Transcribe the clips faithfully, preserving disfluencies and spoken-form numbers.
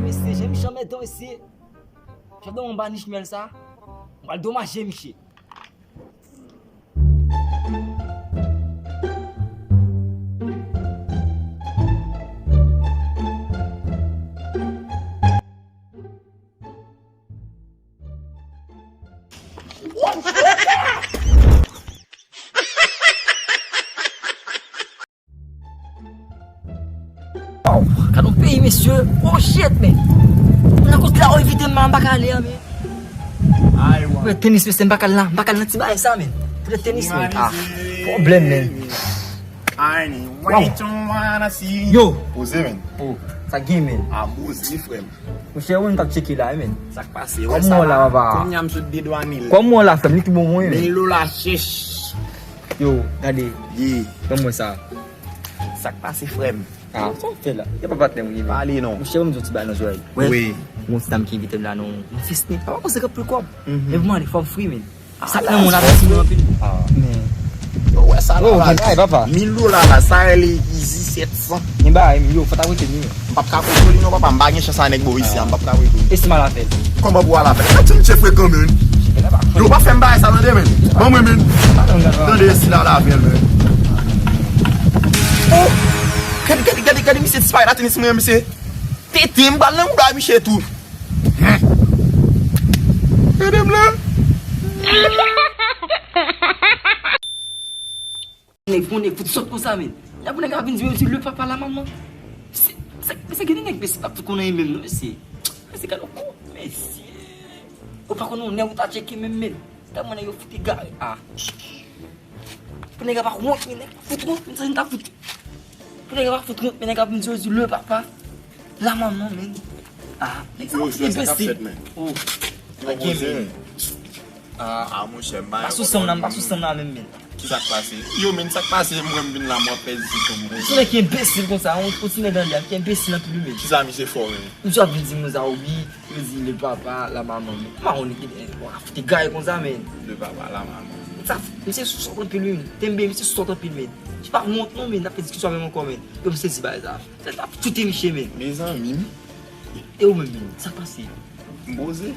Mesye, jan misye anmèdan, mesye. Misye ap dòmi anba nich myèl sa. M pral domaje misye. Wow, gad yon peyi, mesye. Oh shit, men. Nan kout la, ou evite m, m pa ka ale a, men. Ay, wa. Pou tenis, mesye, m pa ka al la. M pa ka al nan ti bagay sa, men. Pou tenis, men. Ah, pwoblèm, men. Ay, ni. Wow. Yo. Poze, men. Oh, sa gen, men. Ah, poze, frè m. Monchè, ou menm k ap tcheke la, wi, men. Sa k pase? Kòman w la, papa? Kounye a m sot dedwane l. Kòman w la, frè m? Li tou bon, mwen, men. Men lo la chèch. Yo, gade. Ye. Ban mwen sa. Sa k pase, frè m? Ah, sa w fè la? E pa patnè w ye, men. Pale non. Monchè, ban m di w ti bagay nan zòrèy. Wi. Gon ti dam ki envite m la nan yon fèsten. Papa, konsa k ap pran kòb. Mhm. Men pou mwen, fò m fri, men. Sa k nan moun ap di mwen anpil. Ah. Men. Yo, wè sa la, oh, la. Gen bagay, papa. Mil dola la, sa rele easy sèt san. Gen bagay, men yo, fò ta rete nou. M p ap ka kontwole non, papa, m pa gen chans a nèg bò isi a, m p ap ka kontwole. E si m al avè l? Kòman pou w al avè l? Sa ti misye frekan, men. Yo, pa fè m bagay sa, tande, men. Ban mwen, men. Tande, si l al avè l, men. Oh! Gade, gade, gade, gade, misye disparèt la, tenis mwen, misye. Tete, m pral nan mouda misye tou. Gade m la. Nèg, pou nèg fout sòt konsa, men. Y a pou nèg ap vin di, yo di le papa la maman. Se, se, se gen de nèg, mesye, pa fout konnen menm, non, mesye. Mesye, gade w, mesye. Ou pa konnen yon nèg ou ta tcheke menm, men. Tèlman nèg yo fout egare. Ah. Pou nèg la pa wont, men nèg la fout wont, men sa n ta fout. Pou nèg la pa fout wont, men nèg la vin di yo di le papa, la maman, men. Ah, nèg sa pa fout enbesil. Oh. Yo, poze, men. Ah, monchè, m pa sou sanm nan, m pa sou sanm nan menm, men. Ki sa k pase? Yo, men, sa k pase, m wè m vin la, m wè pèdi tou. Sou nèg ki enbesil konsa, on, on ti nèg anlè, ki enbesil anpil, men. Ki sa misye fè w, men? Misye ap vin di moun sa, wi. Yo di le papa, la maman, men. Mawon ki, eh, w ap fout egare konsa, men. Le papa, la maman. Sa, misye sòt anpil, wi. Tembe, misye sòt anpil, men. Misye pa wont, non, men. N ap fè diskisyon menm ankò, men. Yo, m sezi bagay sa. Sa t ap tchoute misye, men. Mezanmi. E ou menm, men. Sa k pase? M poze.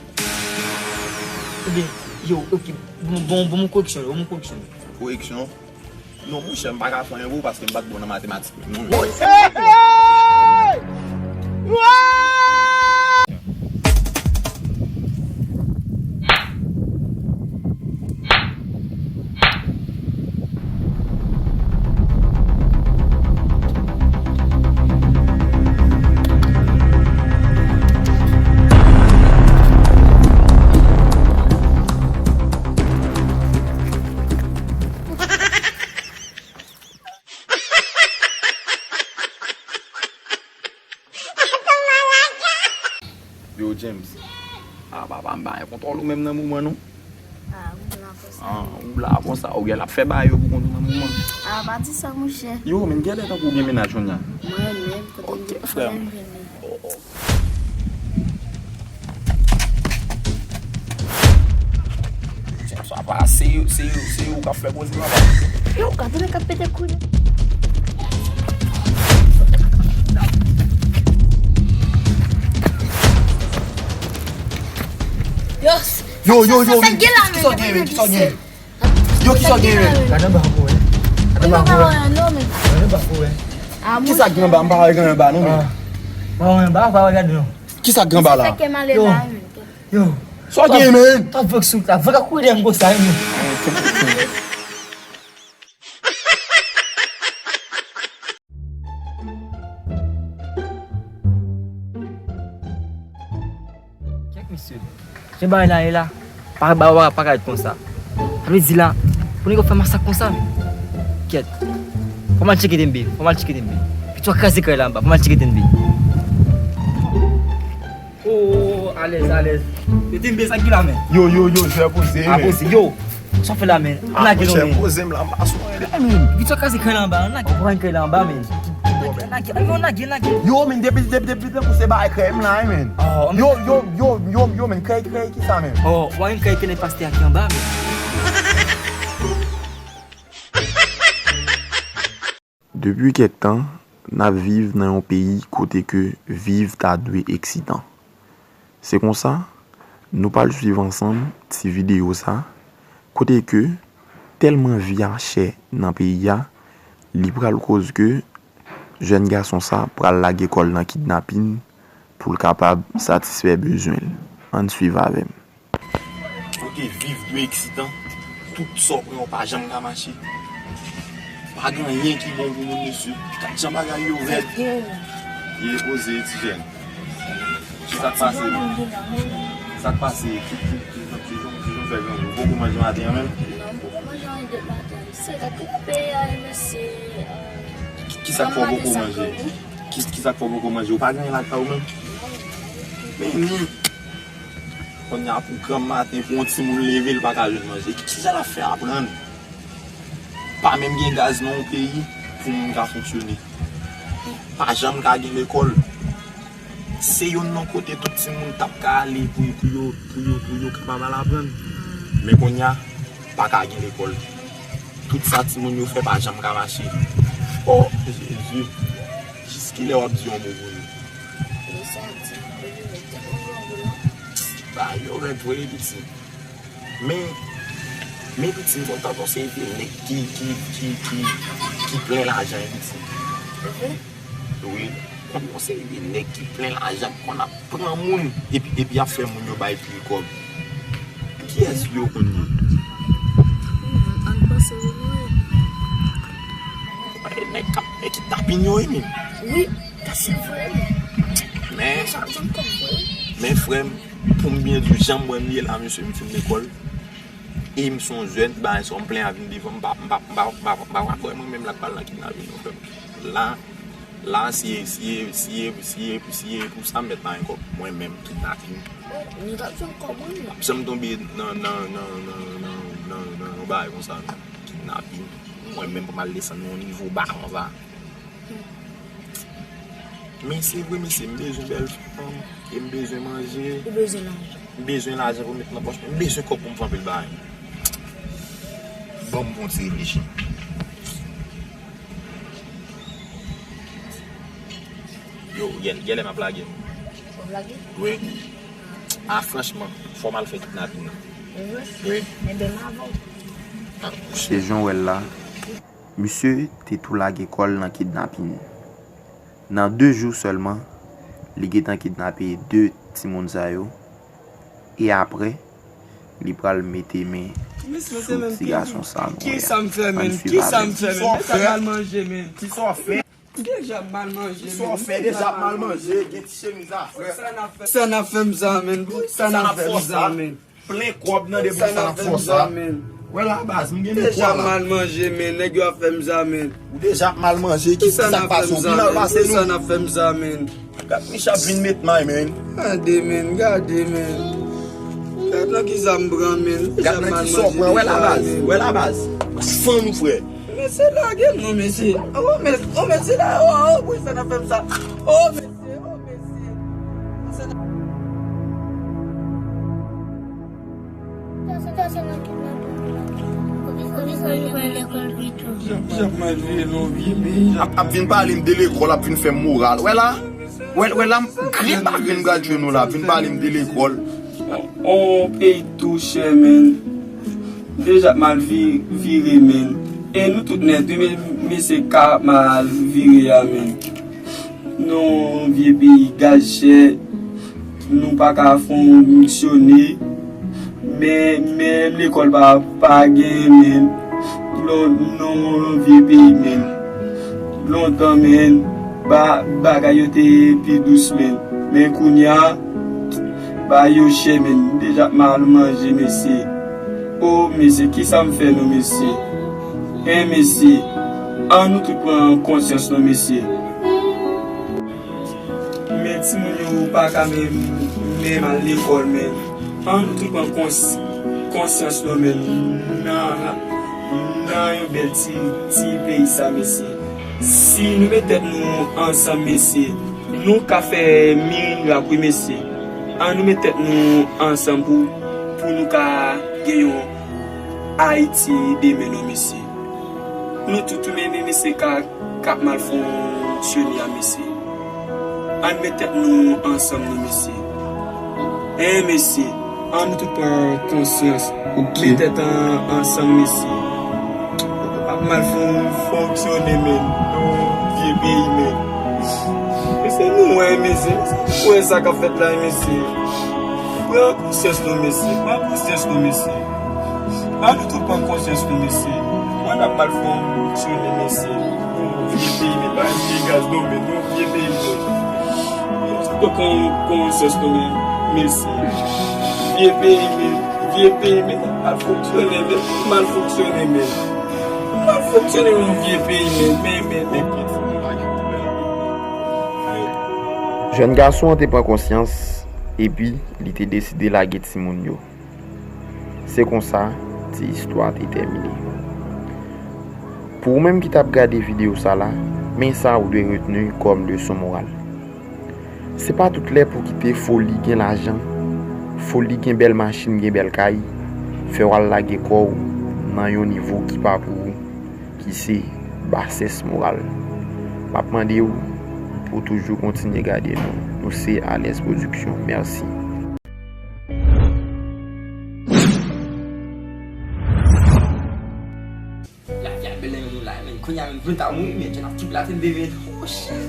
Ebyen, yo, ok. Bon, bon, bon, koreksyon, bon, koreksyon. Koreksyon? Non, monchè, m pa ka fè anyen pou ou paske m pa t bon nan matematik menm, non. Yo, James. Ah, papa, m pa gen kontwòl ou menm nan moman, non. Ah, ou la konsa. Ah, ou la konsa. Ou genlè ap fè bagay yo pou kont ou nan moman. Ah, pa di sa, monchè. Yo, men genlè tankou ou gen mennaj kounye a. Mwen menm, kote m gen frè m. Sa pa, se yo, se yo, se yo k ap fè koze, papa. Yo, gade nèg k ap pete kouri. Yo, yo, yo, sa, sa, sa gen la, men, kisa w gen, men, kisa w gen? Yo, kisa w gen, men? Gade anba pou wè. Gade anba pou wè. Gade anba pou wè. Kisa k gen anba? M pa wè gen anba, non, men. Pa wè anba, pa wè gade, non. Kisa k gen anba la? Yo, yo. Sa w gen, men? Sa vòk sou la, vòk a kouri dèyè m konsa, men. Kèt, mesye. Jan bagay la ye la, pa, pa, pa, pa ka ret konsa. Sa vle di la, pou nèg yo fè masak konsa, men. Kèt. Fò m al tcheke Denbe, fò m al tcheke Denbe. Pito a kraze kay la anba, fò m al tcheke Denbe. Oh, alèz, alèz. Yo, Denbe, sa ki la, men? Yo, yo, yo, jwè poze, men. A poze, yo. Sa w fè la, men? Ann lage non, men. Poze m la, m pa sou anyen la, men. Pito a kraze kay la anba, ann lage. Ann lage kay la anba, men. Ann lage, ann lage, ann lage. Yo, men, depi, depi, depi tankou se bagay krèy m la, men. Yo, yo, yo, yo, yo, men, krèy, krèy, kisa, men? Oh, w a yon krèy ke nèg pastè a ki anba, men. Depi kèk tan, N ap viv nan yon peyi kote ke viv ta dwe eksitan. Se konsa, nou pral swiv ansanm ti videyo sa, kote ke tèlman vi a chè nan peyi a, li pral koz ke jèn gason sa pral lage kò l nan kidnapin pou l kapab satisfè bezwen l. Ann swiv avè m. Kote viv dwe eksitan, tout sa w pran yo pa janm ka mache. Pa gen anyen ki bon pou moun, mesye. Gad jan bagay yo rèd. Ye poze, ti jèn. Sa k pase, menm? Sa k pase? Ki, ki, ki, ki jan, ki jan w fè grangou? Ou poko manje maten an menm? Non, m poko manje anyen depi maten. Se lè tout peyi a, mesye. Ki, ki sa k fè w poko manje? Ki, ki sa k fè w poko manje? Ou pa gen anyen lakay ou menm? Men ni. Kounye a pou granm maten, pou yon timoun leve, l pa ka jwenn manje. Ki jan l ap fè aprann? Pa menm gen gaz nan yon peyi pou moun ka fonksyone. Pa janm ka gen lekòl. Se youn nan kote tout timoun t ap ka ale pou, pou yo, pou yo, pou yo kapab al aprann. Men kounye a, pa ka gen lekòl. Tout sa timoun yo fè pa janm ka mache. O Jezi! Jiskilè w ap di yon mo pou yo? Yo sòti, epi yo te konjwe anbolan. Ba yo rèd vre, piti. Men, men piti, m kontan paske se de nèg ki, ki, ki, ki, ki plen lajan, wi, piti. Wi, konn yon seri de nèg ki plen lajan, konn ap pran moun, epi, epi ap fè moun yo bay pil kòb. Kiyès yo konn ye? Ann panse wi nou ye. Nèg k ap, nèg ki tapin yo, wi, men. Wi, se vre, men. Men, men frè m, pou m byen di w, jan m wè m ye la, mesye, m fin lekòl. E m se yon jèn, bagay sa w m plen a vin devan m, m pa, m pa, m pa, m pa, m pa kwè mwen menm la k pral nan kidnapin non frè m. La, la, si e, si e, si e, si e, si e pou sa m mèt bay kòb mwen menm kidnapin. Oh, nou t ap jwenn kòb wi. M p ap janm tonbe nan, nan, nan, nan, nan, nan, nan yon bagay konsa non. Kidnapin. Mwen menm pou m al desann nan yon nivo ba konsa. Men se vre, mesye, m bezwen bèl fanm, e m bezwen manje. Ou bezwen lajan. M bezwen lajan pou m met nan pòch mwen. M bezwen kòb pou m fè anpil bagay. Ban m fè yon ti reflechi. Yo, gèl, gèlè m ap lage m. W ap lage? Wi. A, franchman, fò m al fè kidnapin nan. Wi. Wi. Enben, m avè w. Se jan w wè l la. Misye te tou lage kò l nan kidnapin. Nan de jou sèlman, li gentan kidnape de timoun sa yo. E apre, li pral mete men sou ti gason sa nou wè a. Ann swiv avè m. Kisa m fè, men? Kisa m fè, men? Deja m al manje, men. Kisa w fè? Deja m al manje, men. Kisa w fè? Deja m al manje, gen ti chemiz a frè. Sa n ap fè, sa n ap fè m sa, men? Sa n ap fè m sa, men? Plen kòb nan de pou sa n ap fè sa. Wè la baz, m gen de kòb la. Deja m al manje, men, nèg yo ap fè m sa, men. Ou deja ap mal manje, ki sa k pase w? Pi mal pase nou. Sa n ap fè m sa, men. Gad Micha ap vin met may, men. Gade, men, gade, men. Gad nan ki sa m pran, men. Gad nan ki sa w pran, wè la baz, wè la baz. Fann ou frè. Mesye lage m non, mesye. Oh, mesye, oh, mesye la, oh, oh, pou sa n ap fè m sa. Oh, mesye. Ap, ap vin pale m de lekòl, ap vin fè m moral. Wè la? Wè, wè la, m grenn pa grenn gradye nou la, ap vin pale m de lekòl. On peyi tou chè, men. Deja mal vi-, vire, men. E nou tout nèt, wi, men, mesye ka mal vire a, men. Nou vye peyi gaz chè, nou pa ka fonksyone, men, men lekòl pa, pa gen, men. Lon-, nou vye peyi, men. Lontan, men, ba-, bagay yo te pi dous, men. Men kounye a, bagay yo chè, men. Deja mal manje, mesye. O, mesye, kisa m fè nou, mesye? Hein, mesye? An nou tout pran konsyans, non, mesye. Men timoun yo pa ka menm, menm al lekòl, men. An nou tout pran kons-, konsyans, non, men. Nan, nan yon bèl ti, ti peyi sa, mesye. Si nou met tèt nou ansanm, mesye, nou ka fè mirak, wi, mesye. An nou met tèt nou ansanm pou, pou nou ka gen yon Ayiti demen, non, mesye. Nou tout, men, men, mesye, ka k ap mal fonksyone a, mesye. Ann met tèt nou ansanm, non, mesye. Hein, mesye, ann nou tout pran konsyans, met tèt an, ansanm, mesye. Ap mal fon-, fonksyone, men, nou vye peyi, men. Mesye, nou wè, mesye, nou wè sa k ap fèt la, mesye. Pran konsyans, non, mesye, pran konsyans, non, mesye. Ann nou tout pran konsyans, non, mesye. Mwen ap mal fonksyone, mesye. Nou vye peyi, men pa vye gaz, non, men nou vye peyi, men. Ann nou tout pran konsyans, non, men, mesye. Vye peyi, men, vye peyi, men, mal fonksyone, men, mal fonksyone, men. Mal fonksyone, nou vye peyi, men, men, men, men, pye fou, nou pa gen pwoblèm. Jèn gason an te pran konsyans, epi li te deside lage timoun yo. Se konsa, ti istwa te tèmine. Pou ou menm ki t ap gade videyo sa la, men sa ou dwe retni kòm leson moral. Se pa tout lè pou kite foli gen lajan, foli gen bèl machin, gen bèl kay, fè w al lage kò w nan yon nivo ki pa pou ou, ki se basès moral. M ap mande w pou w toujou kontinye gade nou. Nou se Alès Production. Mèsi. Lavi a bèl nan yon moun la, men kounye a menm, pou l ta mouri, men, jan ap tout la tande, men, oh, shit.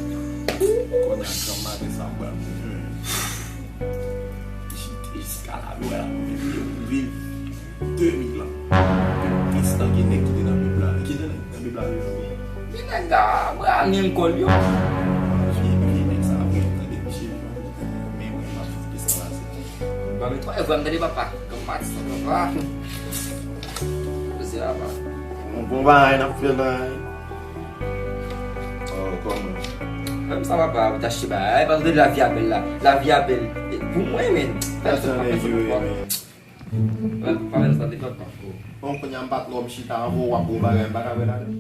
Kounye a, granm maten sa, m pral mouri, men. Jete jiska la, wè la, men, viv de mil an. Menm tan gen nèg ki te nan Bib la, ki te nan Bib la, men, men nèg la, bra menm kò l yo. Vye, vye nèg sa, vre, tande, misye, men, mwen, m ap viv plis anba se. Ba, men, twa evwa, m tande, papa. Granm maten sa, papa. Koze la, papa. Bon, bon bagay n ap fè la. Oh, kòman? Menm sa, papa, ou t achte bagay, paske lavi a bèl la. Lavi a bèl. E pou mwen, men. Pèsonn pa, pèsonn pa. Pa, pa, pa, sa te fè pa. Bon, kounye a m pa twò m chita avè w, w ap bon bagay, m pa ka wè ladan.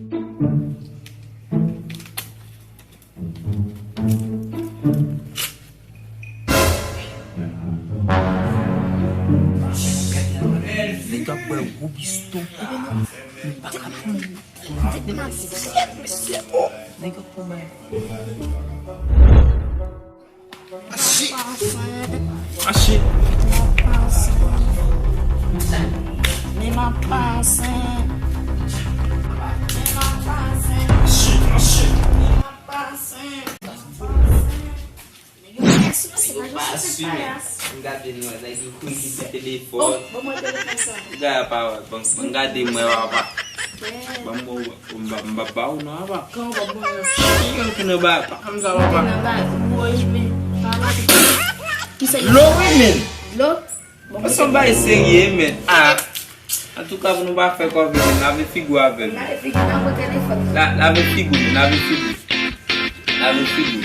Nèg ap bwè gwo bisto. Nèg ap pran bagay. Achi! Achi! Men m ap pase. Men m ap pase. Achi! Achi! Men m ap pase. M gade nou, nèg yo kouri kite telefòn. Gade pa wè, ban m gade mwen, papa. Ban m bon, m pa, m pa ba ou non, papa. Kòman w ap ban mwen? Ki gen ki nan ba, pa konn sa, papa. Dlo wi, men. Dlo? Bon, se yon bagay serye, men. Ah. Antouka, pou nou pa fè kò vini, lave figi w avè m. Lave figi nan pran telefòn nan. La, lave figi w, lave figi w. Lave figi w.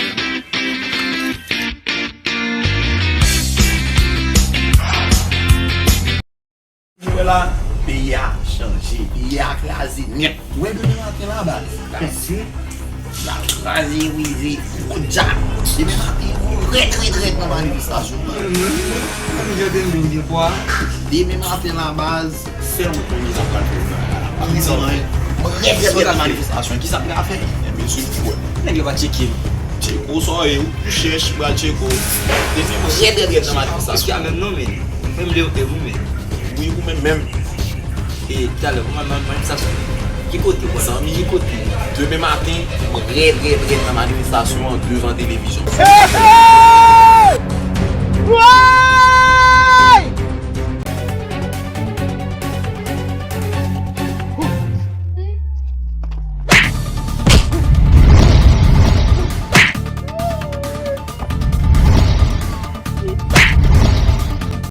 Jwè la, peyi a chanje, peyi a kraze nèt. Ou wè demen maten la, baz? Gade. Y ap kraze, brize, koudja. Demen maten, mwen rèd, rèd, rèd nan manifestasyon. Mwen, mwen, mwen, mwen, mwen, mwen, mwen, mwen. Demen maten la, baz. Sèl mwen konnen sa pral fè nan la. Pa bezwen anyen. Mwen rèd, rèd, rèd nan manifestasyon. Kisa m ka fè? Enben, se pou wè. Nèg yo pa tcheke m. Tcheko, sa w ye, ou chèch, m pral tcheke w. Depi mwen rèd, rèd, rèd nan manifestasyon. Eske a menm non, men? Mwen vle w, e ou menm? Wi, ou menm menm. E talè, ou menm nan manifestasyon? Ki kote, bò? Zanmi, ki kote? Demen maten, mwen rèd, rèd, rèd nan manifestasyon an devan televizyon.